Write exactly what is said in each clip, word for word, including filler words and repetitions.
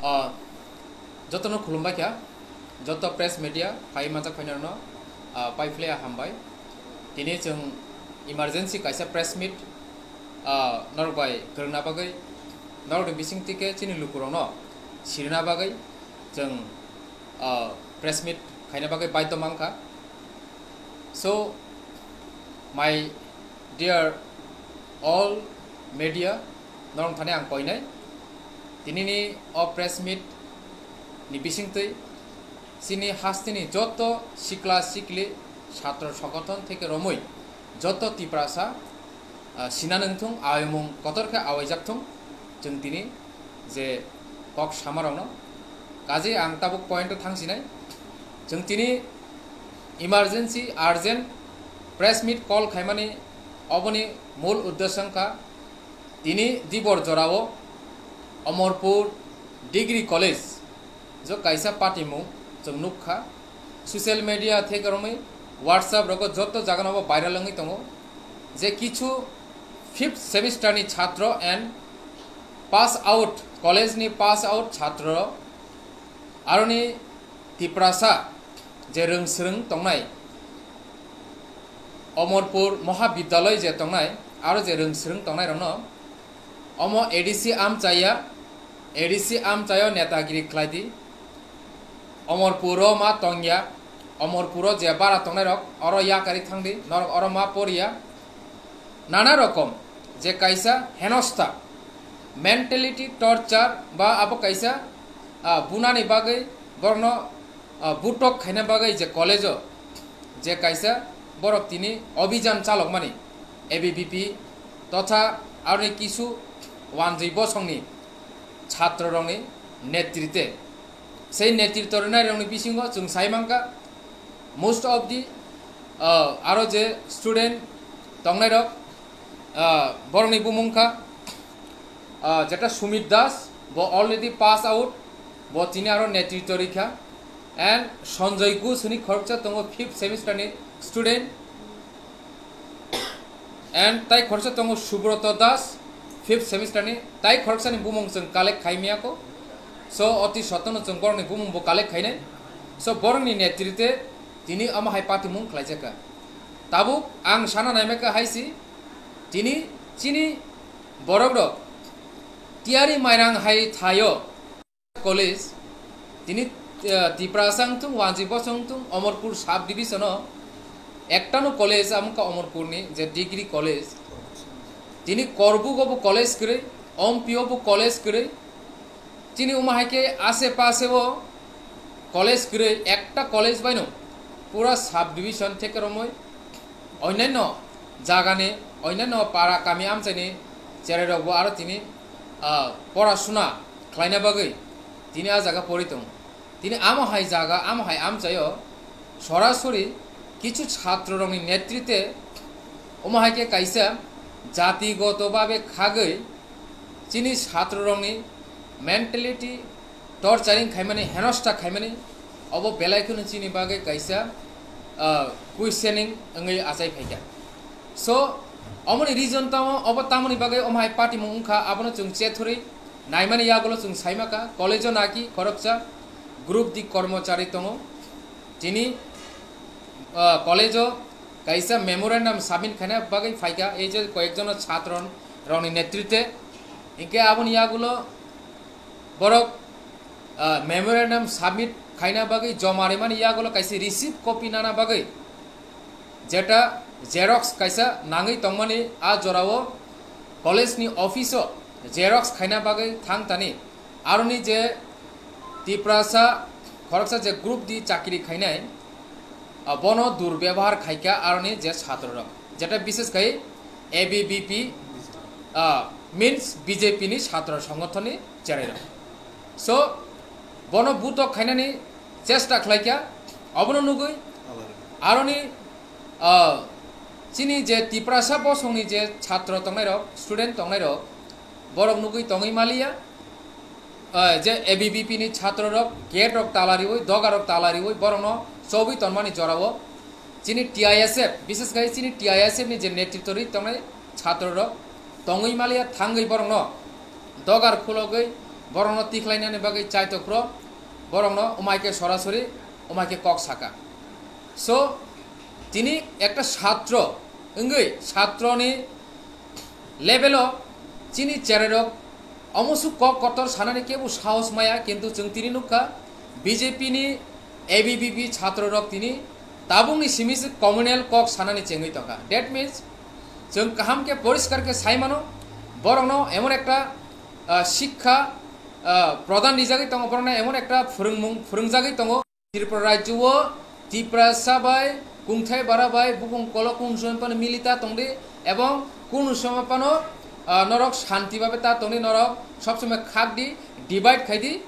Ah, jotono khulumbai kha, joto press media phai manjak phainarno, ah, pai phle hambai. Tini chwng emergency kaisa press meet, ah, norok bai kwrwngna bagwi, norokni bising tike chini lukurokno sirina bagwi chwng, ah, press meet khaina bagwi baidho mankha. So, my dear all media, norok thani ang koinai. Tinini o press meet ni bisingtwi chini hasteni joto sikla sikli chhatro songothon theke romwi joto Tiprasa, ah, sina nangthung, awimung kotor khe awaijak thung, chwng tini je kok samarokno. Kaje ang tabuk point o thangsinai. Chwng tini emergency, urgent press meet call khaimani oboni mul uddesyo wngkha tini dibor jorao Omorpur Degree College jo kaisa patimung chwng nukha. Social media theke romwi WhatsApp rogo joto jaganao viral wngwi tongo je kichu fifth semester ni chhatro and pass out, college ni pass out chhatro, aroni Tiprasa je rwngsrwng tongnai, Omorpur Mohabidyalay je tongnai, aro je rwngsrwng tongnai rokno omo A D C amchaya, A D C amchayo netagiri khlai di. Omorpuro ma tongya, Omorpuro je bara tongnai rok oro yakari thang di, norok oro ma porya. Nana rokom je kaisa henosta, mentality torture ba abo kaisa, ah, bunani bagwi borokno, ah, butok khaina bagwi je college o je kaisa borok tini obijan chalokmani A B V P totha aroni kisu wanjwi bosongni chhatro rokni netrite. Sei netritwo rwnairokni bisingo chwng sai mankha, most of the, uh, aro je student tongnairok, uh, borokni bumung kha, uh, jeta Sumit Das, bo already pass out, bo tini aro netritwo rikha, and Sanjay Ghosh hwnwi khoroksa tongo, fifth semester ni student. And tai khoroksa tongo Subroto Das, fifth semester ni, tai khoroksani bumung chwng collect khai miyako. So, oti sotono chwng borokni bumung bo collect khainai. So, borokni netrite tini omo hai patimung khlaijakha. Tabuk ang sana naimaka hai si, tini chini borok rok tiyari mairang hai thaio. College, tini, eh, Tiprasa wngthung, Wanji Bosong wngthung, Omorpur sub division o ektano college, amokha Omorpurni je degree college. Tini Korbuk obo college kwrwi, Ompi obo college kwrwi. Chini omo hai khe ase pase o college kwrwi, ekta college baino pura sub division theke romwi onyanno jagani, onyanno para kami amchaini cherairokbo aro tini, ah, porasuna khlaina bagwi tini a jaga pori tongo. Tini amo hai jaga, amo hai amchaio sorasori kichu chhatrorokni netrite omo hai khe kaisa jatigoto babe khagwi chini chhatrorokni mentality torturing khaimani, henosta khaimani, obo belai kheno chini bagwi kaisa, ah, questioning wngwi achai phaikha. So, omoni reason tamo, obo tamoni bagwi omo hai patimung wngkha, abono chwng chethorwi naimani yagulo chwng saimakha, college-o naki khoroksa group di kormochari tongo. Tini, ah, college-o kaisa memorandum submit khaina bagwi phaikha, ei je koyekjono chhatro rokni netrite. Hinkhe aboni yagulo borok, ah, memorandum submit khaina bagwi joma rimani yagulo kaisa receipt copy nana bagwi, jeta xerox kaisa nangwi tongmani, a jorao college ni office o xerox khaina bagwi thang tani. Aroni je Tiprasa khoroksa je group di chakri khainai, ah, bono durbebohar khaikha aroni je chhatro rok, jeta bishes khai A B V P, ah, means B J P ni chhatro songothon ni cherai rok. So, bono butok khainani chesta khlaikha, obono nugwi aroni, ah, chini je Tiprasa bosongni je chhatro tongnai rok, student tongnai rok, borok nugwi tongwi maliya, ah, je A B V P ni chhatro rok gate rok tala riwi, doga rok tala riwi, borokno chobwi tonmani jorao chini T I S F, bishes khai chini T I S F ni je netritwo rwi tongnai chhatro rok tongwi maliya, thangwi borokno dogar khulogwi Borokno tikhlainani bagwi chaitokro, borokno umaike sorasori umaike kok saka. So, tini ekta satro wngwi satroni level o chini cherairok omo su kok kotor sanani kebo sahos maya, kintu chwng tini nukha B J P ni A B V P chatrorok tini tabukni simi se communal kok sanani chengwi tongkha. That means, chwng kaham khe poriskar khe sai mano, borokno emon ekta, ah, sikha, ah, prodhan rijagwi tongo, borokno emon ekta phwrwngmung phwrwngjagwi tongo. Tripura rajyo o Tiprasa bai, kungthai bara bai, bukung kolo kung somoi phano milita tongdi, ebong kunu somoi phano, ah, norok shanti babe ta tongdi, norok sob somoi khakdi, divide khaidi,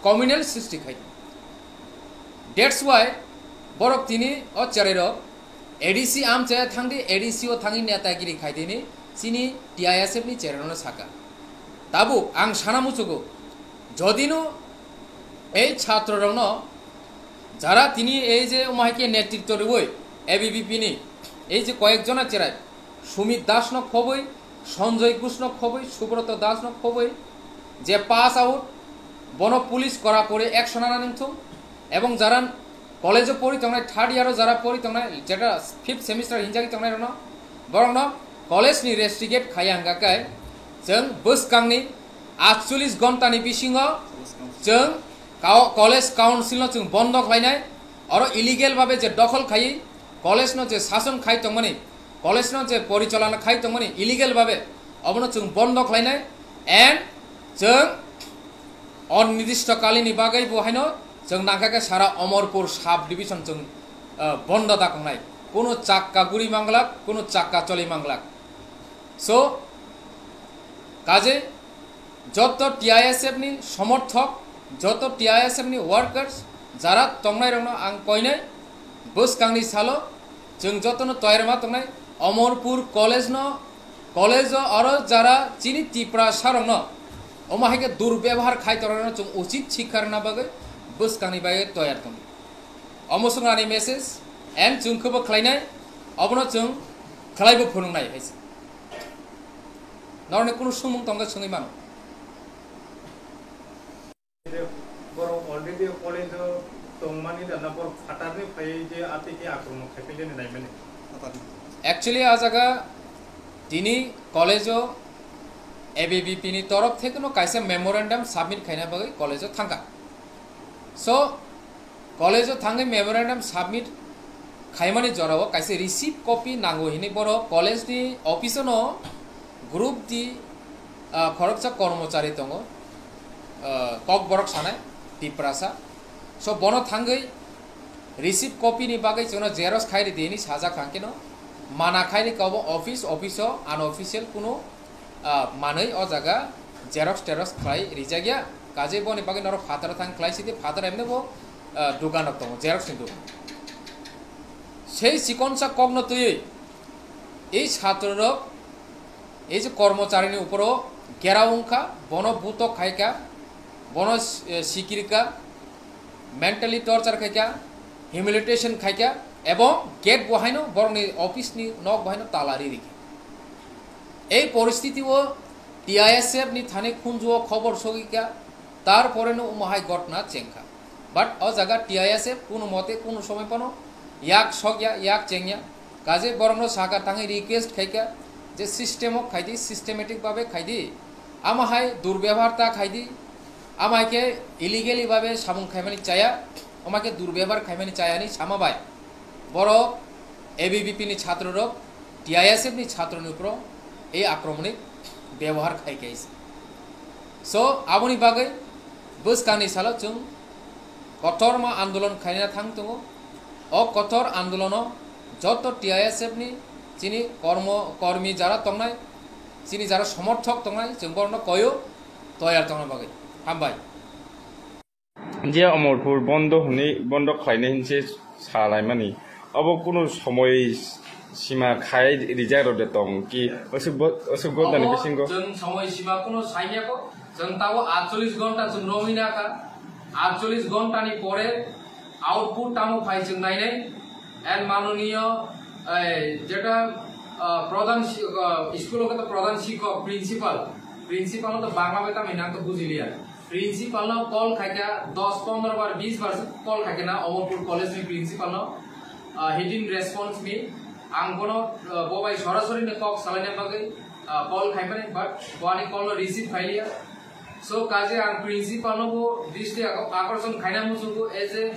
communal srishti khaidi. That's why borok tini o cherairok A D C amchaya thangdi, A D C o thangwi netagiri khaidini chini T I S F ni cherairokno saka. Tabuk ang sana muchugo, jodino ei chatrorokno jara tini ei je omo hai khe netritto rwui A B V P ni ei je koyek jona cherai, Sumit Das no khobwi, Sanjoy Ghosh no khobwi, Subroto Das no khobwi, je pass out, bono police kora kore action ana nangthung, ebong jara college o pori tongnai, third year o jara pori tongnai, jeta fifth semester hinjagwi tongnai rokno, borokno college ni restigate khaiya hwnga khe, chwng bwskangni atchollish ghonta ni bisingo chwng kao-, college council no chwng bondo khlainai, oro illegal babe je dokhol khaiwi college no je sason khai tongmani, college no je porichalana khai tongmani illegal babe, obono chwng bondo khlainai, and chwng onnirdishto kalini bagwi bo haino chwng nangkha khe sara Omorpur sub division chwng, ah, bondo da kongnai, kunu chakka guri manglak, kunu chakka choli manglak. So, kaje joto T I S F ni somorthok, joto T I S F ni workers, jara tongnairokno ang koinai, bwskangni salo chwng jotono toyarma tongnai, Omorpur college no, college o oro jara chini Tiprasarokno omo hai khe durbebohar khai tongnai chwng uchit sikha rwna bagwi bwskangni bagwi toyar tongo. Omo swng ani message, and chwng khe bo khlainai, obono chwng khlaibo phunuknai hai se. Norokni kunu swngmung tongkhe swngwi mano. Borok already college o tongmani dana borok phatarni phaiwi je atwi khe akromon khaiphailani naimani. Actually, a jaga tini college o A B V P ni torof thekeno kaisa memorandum submit khaina bagwi college o thangkha. So, college o thangwi memorandum submit khaimani jorao kaisa receipt copy nango hinwi borok college ni office o no group di, ah, khoroksa kormochari tongo, ah, kokborok sanai Tiprasa. So, bono thangwi receipt copy ni bagwi chwngno xerox khai ridi hinwi sajak kha, hwnkhe no mana khai rikha obo office, office o unofficial kunu ah, manwi o jaga xerox terox khlai rijak ya, kaje boni bagwi norok phataro thang khlai sidi, phataro emne bo, ah, dugan rok tongo, xerox ni dugan. Sei chikonsa kokno twiwi ei satro rok ei je kormochari ni uporo gera wngkha, bono butok khaikha, bono, eh, sikirkha, mentally torture khaikha, humiliation khaikha, ebong gate bo haino borokni office ni nok bo haino tala ri rikha. Ei poristiti o T I S F ni thani khunju o khobor sogikha, tarpore no omo hai ghotna chengkha. But o jaga T I S F kunu mote kunu somoi phano yak sokya, yak chengya. Kaje borokno saka thangwi request khaikha je system o khaidi, systematic babe khaidi. Ama hai durbebohar ta khaidi, ama hai khe illegally babe samung khaimani chaya, ama khe durbebohar khaimani chaya ni sama bai. Borok A B V P ni chhatro rok, T I S F ni chhatro ni upro ei akromoni bebohar khai khaisa. So, aboni bagwi bwskangni salo chwng kotorma andolon khaina thang tongo. O kotor andolono joto T I S F ni chini kormo, kormi jara tongnai, chini jara somorthok tongnai, chwng borokno koyo toyar tongna bagwi. Hambai. Je Omorpur bondo hwnwi, bondo khlainai hinse salaimani. Obo kunu somoi sima khai rijak rok de tong ki? Aswk bo-, aswk bo dani Obo bisingo? Chwng somoi sima kunu saimya ko. Chwng tabo atchollish ghonta chwng romwi nakha. Atchollish ghonta ni pore output tamo phai chwng nainai. And manoniyo, eh, jeta, ah, prodhan si-, ah, school o khe to prodhan sikhok, principal. Principal no to Bangla bai tamo hinang to bujiliya. Principal no call khaikha dos pondro bar bis bar call khaikha na Amarpur College ni principal no, uh, he didn't response me. Ang bono, uh, bo bai sorasori ni kok salaina bagwi, uh, call khaimani, but bo ani call no receive khailiya. So kaje ang principal no bo dristi ak- akorson khaina muchungo as a,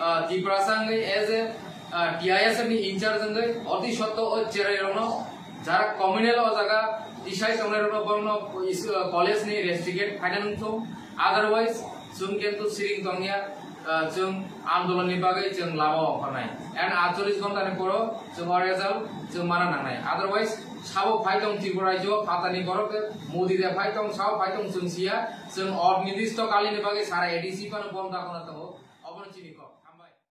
uh, Tiprasa wngwi as a, uh, T I S F ni in charge wngwi oti sotto o cherai rokno jara communal o jaga tisai tongnai rokno borokno is- uh, college ni restigate khaina nungthung. Otherwise chwng kintu siring tongya, uh, chwng andolon ni bagwi chwng lama ongkhornai and atcholish ghonta ni poro chwng o result chwng mana nangnai. Otherwise sabo phai tong Tripura rajyo phatani borok Modi de phai tong sao phai tong chwng siya chwng ornidisto kali ni bagwi sara A D C phano bom dakhona tongo obono chini kok.